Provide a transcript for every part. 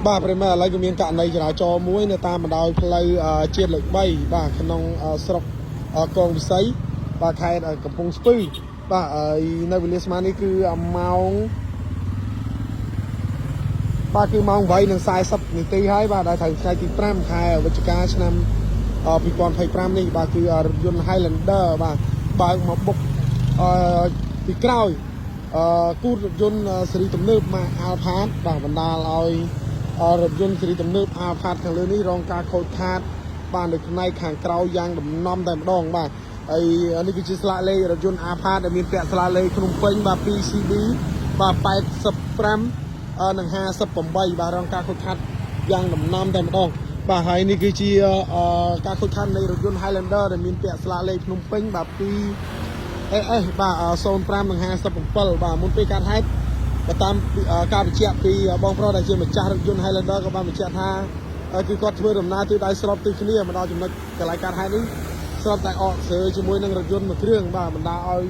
បាទប្រិយមិត្តឥឡូវក៏មានករណីចរាចរណ៍មួយនៅតាមបណ្ដោយផ្លូវជាតិលេខ3បាទក្នុងស្រុកកងវិស័យបាទខេត្តកំពង់ស្ពឺបាទហើយនៅវេលាស្មាននេះគឺម៉ោងបាទគឺម៉ោង8:40នាទីហើយបាទដែលត្រូវថ្ងៃទី5ខែវិច្ឆិកាឆ្នាំ2025នេះបាទគឺរថយន្ត Highlander បាទបើកមកបុកអឺពីក្រោយអឺគូតរថយន្តស៊េរីទំនើបម៉ាក Alphard បាទបណ្ដាលឲ្យរថយន្តស៊េរីទំនើប Alphard ខាងលើនេះរងការខូចខាតបាទនៅផ្នែកខាងក្រោយយ៉ាងដំណំតែម្ដងបាទហើយនេះគឺជាស្លាកលេខរថយន្ត Alphard ដែលមានពាក់ស្លាកលេខភ្នំពេញបាទ 2CB បាទ85និង58បាទរងការខូចខាតយ៉ាងដំណំតែម្ដងបាទហើយនេះគឺជាការខូចខាតនៃរថយន្ត Highlander ដែលមានពាក់ស្លាកលេខភ្នំពេញបាទ2 AS បាទ05និង57បាទមុនពេលកាត់ហេតុបើតាមការបញ្ជាក់ពីបងប្រុសដែលជាម្ចាស់រថយន្ត Highlander ក៏បានបញ្ជាក់ថាគឺគាត់ធ្វើដំណើរទិសដៅស្របទិសគ្នាមកដល់ចំណុចកន្លែងកាត់ហេតុនេះស្របតែអកស្រើជាមួយនឹងរថយន្តមួយគ្រឿងបាទបណ្ដាលឲ្យ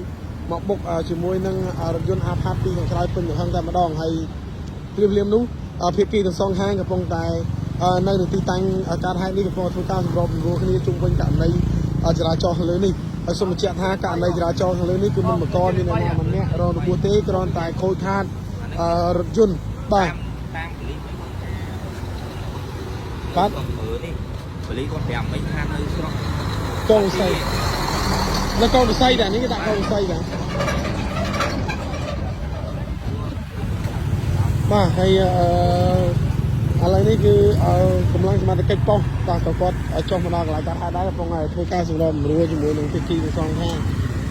មកបុកជាមួយនឹងរថយន្ត Alphard ពីខាងក្រោយពេញទំហឹងតែម្ដងហើយភ្លាមៗនោះភាគីទាំងសងខាងកំពុងតែនៅនៅទីតាំងការហេតុនេះកំពុងធ្វើការសម្របសម្រួលគ្នាជុំវិញករណីចរាចរណ៍ខាងលើនេះហើយសូមបញ្ជាក់ថាករណីចរាចរណ៍ខាងលើនេះគឺមិនបង្កមានអ្នកណាម្នាក់រងរបួសទេគ្រាន់តែខូចខាតរថយន្តបាទ តាមប៉ូលីស បាទ គាត់មើលនេះប៉ូលីសគាត់ប្រាប់មិនថានៅស្រុក កងវិស័យនៅកងវិស័យដែរនេះគេដាក់កងវិស័យដែរបាទហើយអឺឥឡូវនេះគឺកម្លាំងសមត្ថកិច្ចប៉ុស្តិ៍បាទក៏គាត់ចុះមកដល់កន្លែងកាត់ហេតុដែរកំពុងតែធ្វើការសម្របសម្រួលជាមួយនឹងភាគីទាំងសងខាង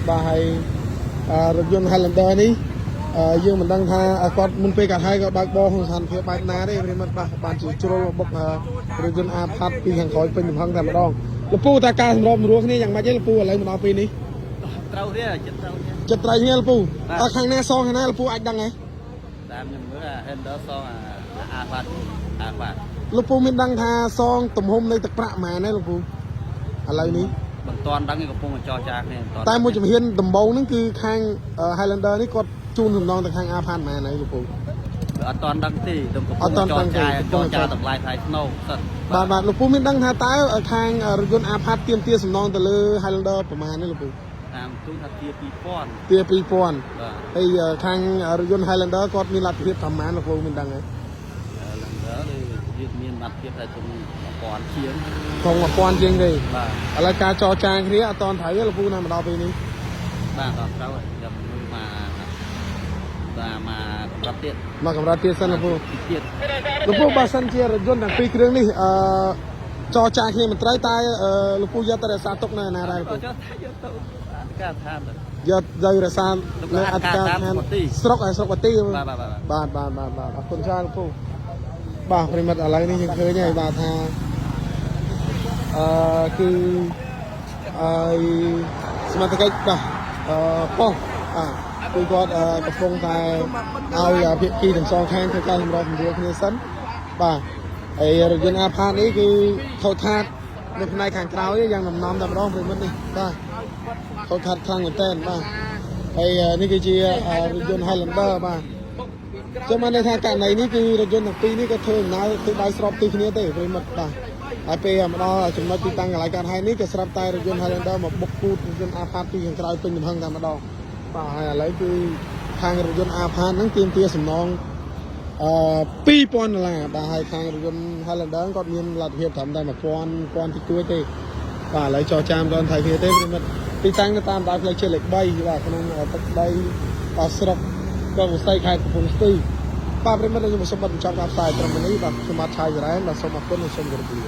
បាទហើយរថយន្ត Highlander នេះយើងមិនដឹងថាគាត់មុនពេលកាត់ហើយក៏បើកបរក្នុងស្ថានភាពបែបណាទេប្រិមត្តបាទបានជាជ្រុលមកបុករថយន្ត Alphard ពីខាងក្រោយពេញទំហឹងតែម្ដងលពូតើការសម្របសម្រួលគ្នាយ៉ាងម៉េចទេលពូឥឡូវមកដល់ពេលនេះ ត្រូវទេចិត្តត្រូវទេ ចិត្តត្រូវគ្នាលពូអើខាងណាសងខាងណាលពូអាចដឹងហ៎ តាមខ្ញុំមើលអា Hender សងអាអាវ៉ាត់អាវ៉ាត់ លោកពូមានដឹងថាសងទំហំនៃទឹកប្រាក់ប៉ុន្មានទេលោកពូឥឡូវនេះ មិនតាន់ដឹងទេកំពុងតែចរចាគ្នាមិនតាន់ តែមួយជំហានដំបូងហ្នឹងគឺខាង Highlander នេះគាត់ជូនសំណងទៅខាង Alphard ប៉ុន្មានហើយលោកពូ អត់តាន់ដឹងទេខ្ញុំកំ អត់ ពុង ទាន់ ចរចា ដឹងទេកំពុង ចរចា ចរ តម្លៃថ្លៃស្នូសិន បាទបាទលោកពូមានដឹងថាតើខាងរថយន្ត Alphard ទាមទារសំណងទៅលើ Highlander ប្រមាណទេលោកពូ តាមទូថាទា2000 ទា2000 បាទ ហើយខាងរថយន្ត Highlander គាត់មានលទ្ធភាពប្រមាណលោកពូមានដឹងទេ Highlander វាមានលទ្ធភាពតែជុំ1000ជាង ក្នុង1000ជាងទេ បាទ ឥឡូវការចរចាគ្នាអត់តន់ត្រូវទេលោកពូណាមកដល់ពេលនេះ បាទអត់ត្រូវទេខ្ញុំមើលមកបាទមកកម្រិតទៀត មកកម្រិតទៀតសិនលោកពូ ទីទៀត លោកពូបើសិនជារថយន្តទាំងពីរគ្រឿងនេះអឺចរចាគ្នាមិនត្រូវតែលោកពូយកទៅរក្សាទុកនៅឯណាដែរលោកពូ ចុះថាយកទៅអធិការដ្ឋានទៅ យកទៅរក្សានៅអធិការដ្ឋានស្រុកឯស្រុកបាទី បាទបាទបាទ បាទបាទបាទបាទអរគុណច្រើនលោកពូបាទប្រិមិត្តឥឡូវនេះយើងឃើញហើយបាទថាអឺគឺអឺសមត្ថកិច្ចបាទអឺប៉ុស្តិ៍បាទគឺគាត់កំពុងតែឲ្យភាគីទាំងសងខាងធ្វើការសម្របសម្រួលគ្នាសិនបាទហើយរថយន្តអាផាតនេះគឺខូចខាតនៅផ្នែកខាងក្រោយយ៉ាងដំណំតែម្ដងប្រិមិត្តនេះបាទខូចខាតខ្លាំងមែនទែនបាទហើយនេះគឺជារថយន្ត Highlander បាទ ចាំបានន័យថាករណីនេះគឺរថយន្តទាំងពីរនេះក៏ធ្វើដំណើរទិសដៅស្របទិសគ្នាទេប្រិមិត្តបាទហើយពេលមកដល់ចំណុចទីតាំងកន្លែងកើតហេតុនេះក៏ស្រាប់តែរថយន្ត Highlander មកបុកគូតរថយន្ត Alphard ពីខាងក្រោយពេញទំហឹងតែម្ដងបាទហើយឥឡូវគឺខាងរថយន្ត Alphard ហ្នឹងទាមទារសំណងអឺ2000ដុល្លារបាទហើយខាងរថយន្ត Highlander គាត់មានលទ្ធភាពត្រឹមតែ1000 1000តិចតួចទេបាទឥឡូវចរចាមិនដល់ថៃគ្នាទេប្រិមិត្តទីតាំងនៅតាមដៅផ្លូវជាតិលេខ3បាទក្នុងទឹកដីបាទស្រុកកងវិស័យខេត្តកំពង់ស្ពឺ បាទប្រិយមិត្តខ្ញុំសូមបិទបញ្ចប់ការផ្សាយត្រឹមនេះបាទខ្ញុំបាទឆាយសារ៉ែនបាទសូមអរគុណនិងសូមគោរពលា